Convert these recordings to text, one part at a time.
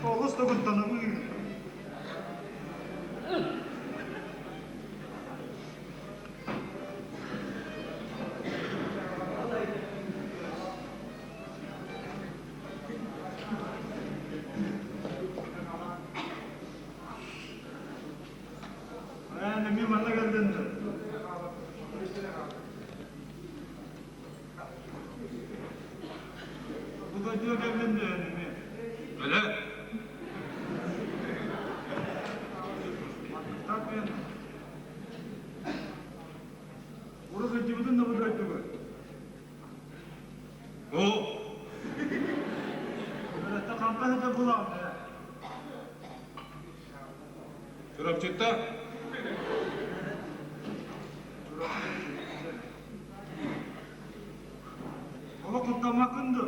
Олус да куттанабын. Эн эмиэ манна кэллин дуо? Бу дойдуга кэллин дуо эн эмиэ? Өлө. Мантыктаах мен. Урут сылдьыбытын да бу дойдуга. О. Ырытта хантан сылдьар булаҕын ээ? Чурапчытта. Олох куттаммаккын дуо?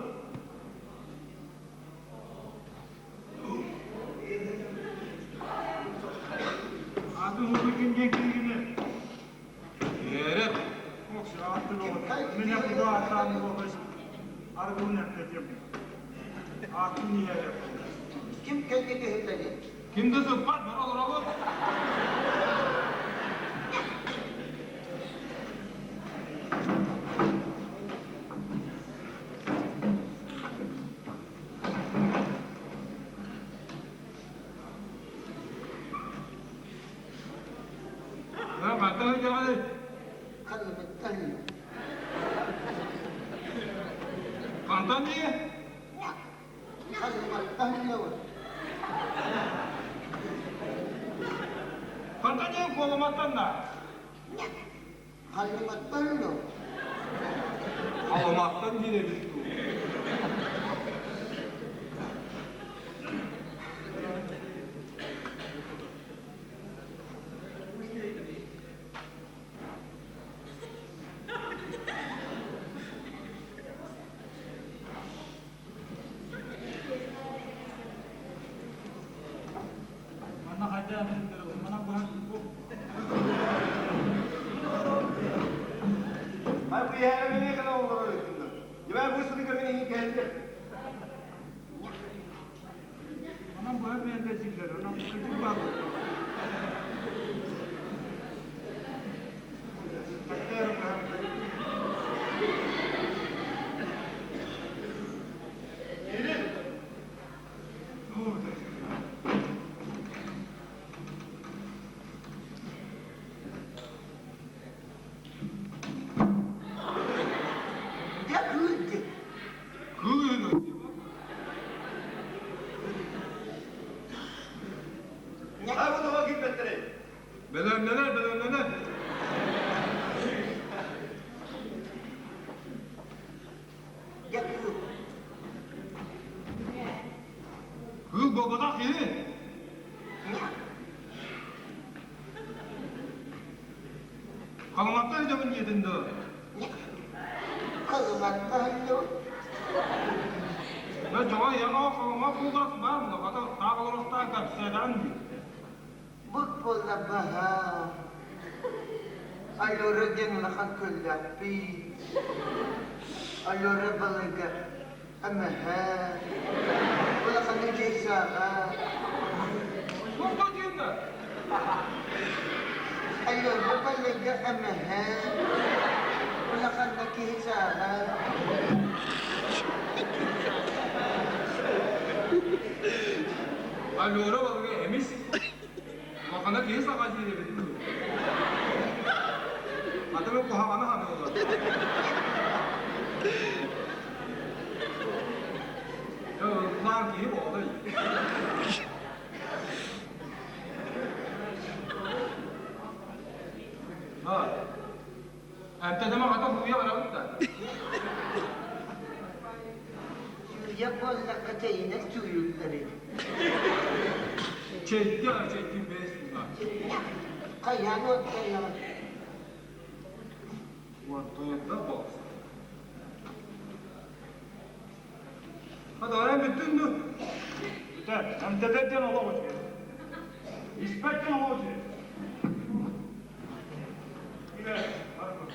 Атын уһуйгун диэн киһигини. Эрэ. Меня куда ааттаан аргын эппетим. Аатын иһэрэ. Ким кэлгэ киһилэри? Ким да сыппат, бары олоробут. Хантан сылдьаҕыный? Ханныбыттан. Хантан дии? Ханныбаттан диэбит. Хантан дии Куолуматтан да? Ханныбаттан дуо? Халыматтан диир эбит дуу. Манна хайдах Манна быһан Ай бу иһээрэми гына олорор өттүннэр. Дьэ бу сырыга мин иһин кэллим. Манан быһа миэллэчиллэр, онон кыдьык баар Дьэ кыырды. Кыыл Ай бу тоҕо киирбэттэрий? Бэлэмнэнэр, бэлэмнэнэр. Дьэ кыыл. Кыыл буолбатах киһи. Халыматтан дьабын диэтин дуо? Халыматтан дуо? Дьэ дьоҕо яҥа халыма кулгас баар хата таах олорохтоох кэпсээтэн дии. Бут буолла баһа. Аллора диэн улахан көллөөхпүй. Аллора балыга эмэһэ. Улаханы дьайсааҕа. Туох диэн да? Аллора балыга эмэһэ. Улаханна киһи сааҕа. Аллора балыга эмис. Улахана киһи саҕа диир эбит дуу. Аты мен куһаҕаны саныыллар. Ыллаан киһи буолай. Эмтэнэмэ хата сууйа барабыт да. Сууйа буоллахха чэйинэн сууйуллар ини. Чэйди чэйдин бэс сууна. Хайаан уоттайаҕын? Уоттайда бокс. Хата бүттүн ду. Бүтэр. Эмтэтэр диэн олох үчүгэй. Испэт диэн олох үчүгэй. Билэр, барбыт.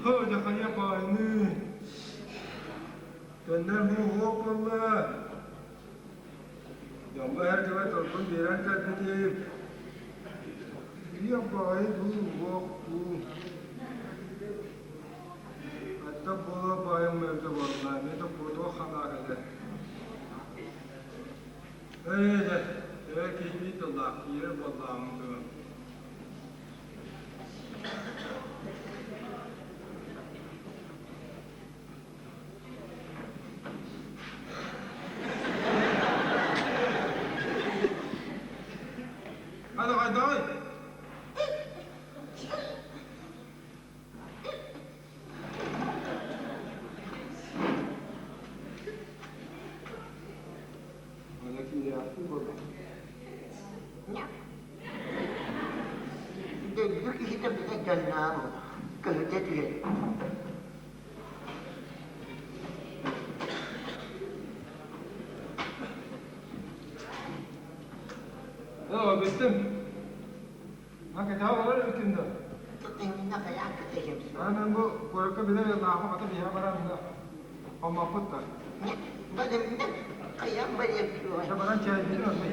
Һоо, дьэ хайа баайны. Төннөр мууһуох буолла. Дьоҥҥо эргэбэ торбун биэрэн кэлбитим. Ийэ баайы дуу, уох дуу. Хайдах буолуо баайым мэлдьи буолла, эмиэ да куотуох санаа кэлэр. Ээ дьэ, ээ киһи тыллаах киирэр буоллаҕым дуу. Hadi haydi. Дөллү киһитэ бүтэ дьонноох көһүтэ түһэр. Оо, бүттүм. Мен бу куоракка билэр ыаллаахпын хата биһиэхэ баран хоммоппут да. Баран чэйдиин онно.